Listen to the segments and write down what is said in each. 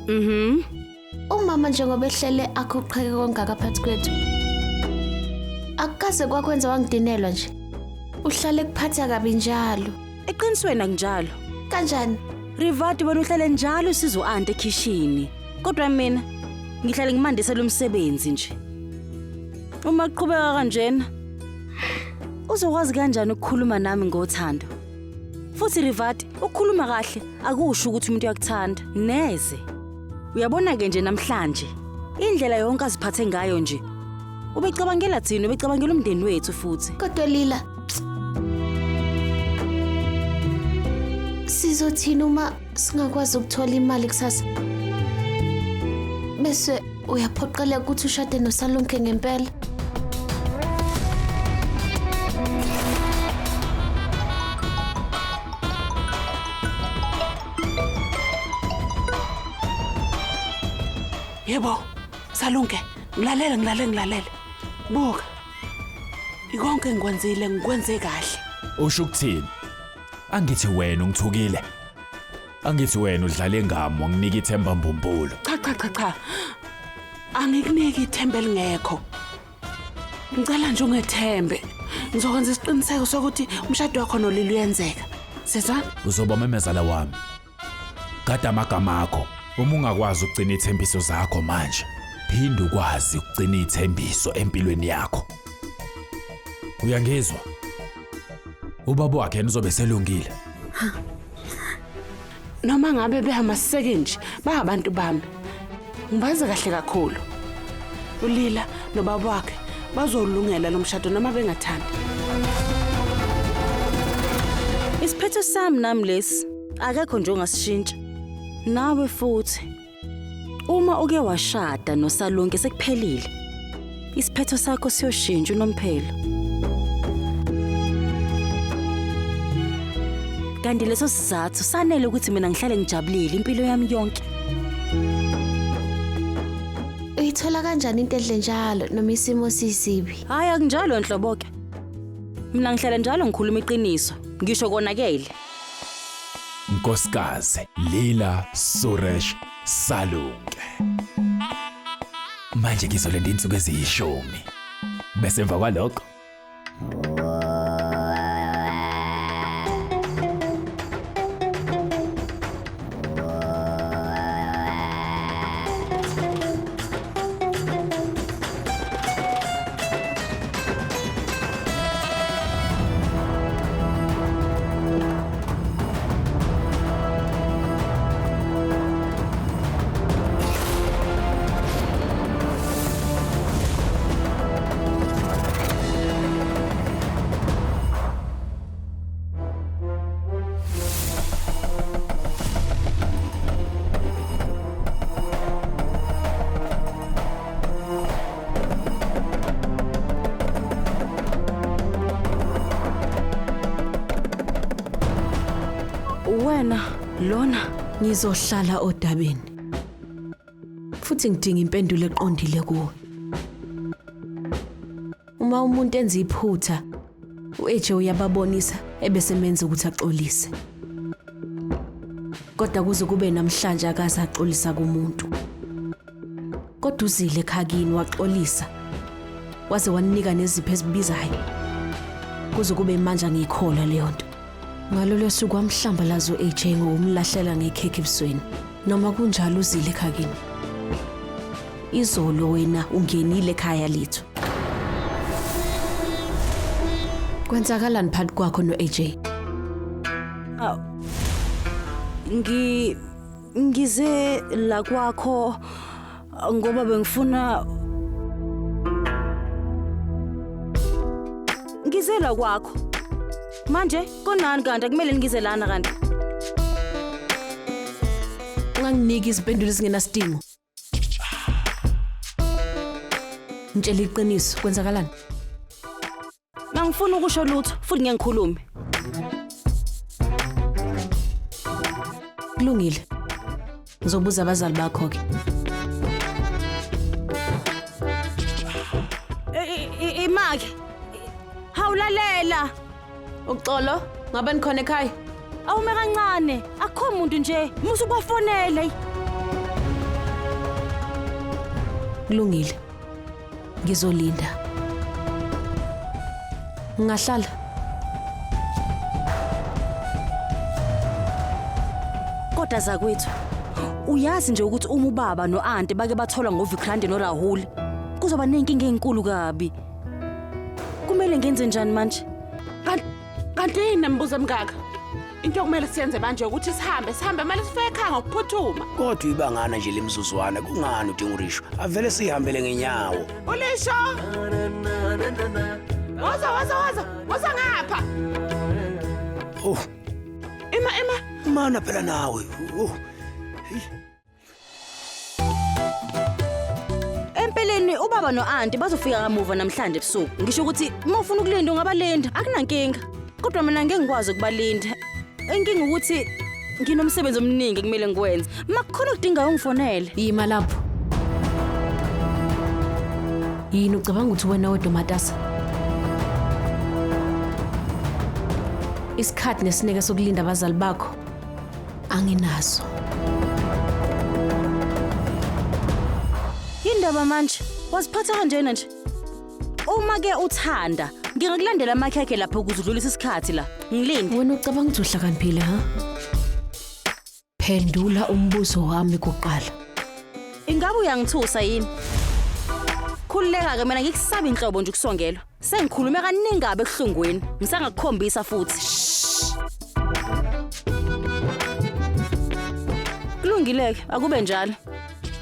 Mhm. Umama njengoba ehlele akhuqheke kongaka phakathi kwethu. Akukaze kwakwenza wangidinelwa nje. Uhlale kuphatha kabi njalo. Eqinisweni akunjalo. Kanjani? Rivati wena uhlale njalo usiza u-anti ekhishini. Kodwa mina ngihlale ngimandisela umsebenzi nje. Uma kuqhubeka kanjena uzokwazi kanjani ukukhuluma nami ngothando? Futhi Rivati, ukukhuluma kahle akusho ukuthi umuntu uyakuthanda neze. Uyabona-ke nje namhlanje indlela yonke aziphathe ngayo nje. Ubecabangela thina, ubecabangela umndeni wethu futhi. Kodwa Lila, sizothini uma singakwazi ukuthola imali kusasa? Bese uyaphoqeleka ukuthi ushade noSalonke ngempela. Yebo, Salunke, ngilalele ngilalele ngilalele. Buka. Ikonke engikwenzile ngikwenze kahle. Usho ukuthini? Angithi wena ungithukile. Angithi wena udlale ngami wanginika ithemba mbumbulu. Cha cha cha cha. Angikuniki ithemba elingekho. Ngicela nje ungethembe. Ngizokwenza isiqiniseko sokuthi umshado wakho noLili uyenzeka. Sizwa? Uzoba memezala wami. Gada amagama akho. Uma ungakwazi ukugcina ithembiso zakho manje, phinda ukwazi ukugcina ithembiso empilweni yakho. Uyangizwa? Ubaba wakhe yena uzobe selungile. Noma ngabe behamaseke nje, bahabantu bami. Ngibazi kahle kakhulu. ULila nobaba wakhe bazolungela lo mshado noma bengathandi. Isiphetho sami nami lesi akekho nje ongasishintsha. Nawe futhi. Uma uke washada noSalonke sekuphelile. Isiphetho sakho siyoshintsha unomphelo. Kanti leso sizathu sanele ukuthi mina ngihlale ngijabulile impilo yami yonke. Uyithola kanjani into enhle njalo noma isimo sisibi? Hayi akunjalo nhlobo ke. Mina ngihlala njalo ngikhuluma iqiniso, ngisho konakele. Nkosikazi Lila Suresh Salunke. Manje ngizolinda insuku eziyishumi. Bese emva kwalokho Wena lona Ngizohlala odabeni. Futhi ngidinga impendulo eqondile kuwe. Uma umuntu enza iphutha, u-AJ uyababonisa ebese menza ukuthi axolise. Kodwa kuze kube namhlanje akaze axolisa kumuntu. Kodwa uzile ekhakini waxolisa. Waze wanika nezipho ezibizayo. Kuze kube manje angiyikholwa leyo nto. Ngalolo suku wamhlambalaza u-AJ ngokumlahlela ngekhekhe ebusweni. Noma kunjalo uzile ekhakini. Izolo wena ungenile ekhaya lethu. Kwenzakalani phakathi kwakho no-AJ? Aw. Ngi ngize la kwakho ngoba bengifuna Ngize la kwakho. Manje konani kanti akumele ngize lana kanti. Unganginiki izimpendulo ezingenasidingo. Ngitshela iqiniso, kwenzakalani? Angifuni ukusho lutho futhi ngeke ngikhulume. Kulungile. Ngizobuza abazali bakho ke. Imake. Hawulalela. Uxolo, ngabe nikhona ekhaya? Awume kancane. Akukho muntu nje. Musu bafonele. Kulungile. Ngizolinda. Ngingahlala. Kodwa zakwethu, uyazi nje ukuthi uma ubaba no-anti bake batholwa ngoVikrant noRahul, kuzoba nenkinga enkulu kabi. Kumele ngenze njani manje? Kanti yini nemibuzo emingaka? Into okumele siyenze manje ukuthi sihambe, sihambe manje sifike ekhaya ngokuphuthuma. Kodwa ibangana nje lemzuzwana kungani udinga urisho? Avele sihambele ngenyawo. Ulisho! Woza, woza, woza, woza ngapha. Oh, Ima, ima. mana phela nawe. Oh. Empeleni ubaba no-anti bazofika kamuva namhlanje ebusuku. Ngisho ukuthi uma ufuna ukulinda ungabalinda, akunankinga. Kodwa mina ngeke ngikwazi ukubalinda. Inkinga ukuthi nginomsebenzi omningi ekumele ngiwenze. Makukhona okudingayo ungifonele. Yima lapho. Yini ucabanga ukuthi wena wedwa matasa? Isikhathi nesineke sokulinda abazali bakho anginaso. Yindaba manje? Waziphatha kanjena nje? Uma ke uthanda, ngingakulandela amakhekhe lapho ukuze udlulise isikhathi la. Ngilinde. Wena ucabanga ukuthi uhlakaniphile ha? Phendula umbuzo wami kuqala. Ingabe uyangithusa yini? Khululeka ke mina ngikusabi inhlobo nje ukusongelwa. Sengikhulume kaningi kabi ebuhlungwini. Ngisangakukhombisa futhi. Kulungile ke, akube njalo.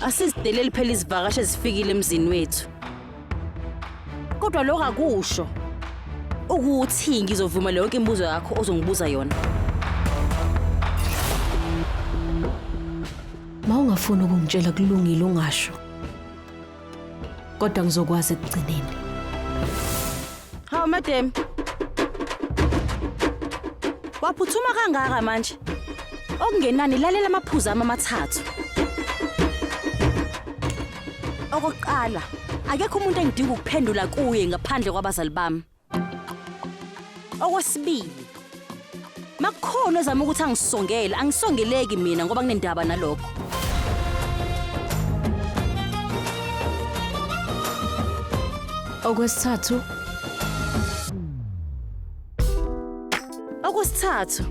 Asizideleli phela izivakashi ezifikile emzini wethu. Kodwa lokho akusho ukuthi ngizovuma yonke imibuzo yakho ozongibuza yona. Mawungafuni ukungitshela kulungile ungasho. Kodwa ngizokwazi ekugcineni. Hawu madam. Waphuthuma kangaka manje. Okungenani lalela amaphuzu ami amathathu. Okokuqala, akekho umuntu engidinga ukuphendula kuye ngaphandle kwabazali bami. Okwesibili, makukhona ozama ukuthi angisongele, angisongeleki mina ngoba kunendaba nalokho. Okwesithathu, Okwesithathu,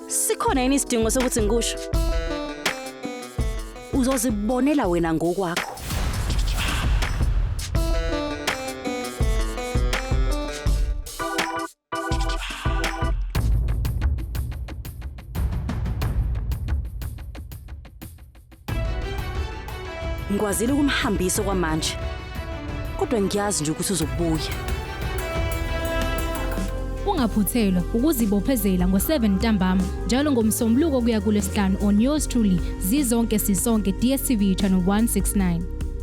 sikhona yini isidingo sokuthi ngikusho? Uzozibonela wena ngokwakho. Ngikwazile ukumhambisa okwamanje. Kodwa ngiyazi nje ukuthi uzobuya. Ungaphuthelwa ukuzibophezela ngo-7 ntambama njalo ngomsombuluko kuya kulesihlanu on yours truly zizonke sisonke DStv channel 169.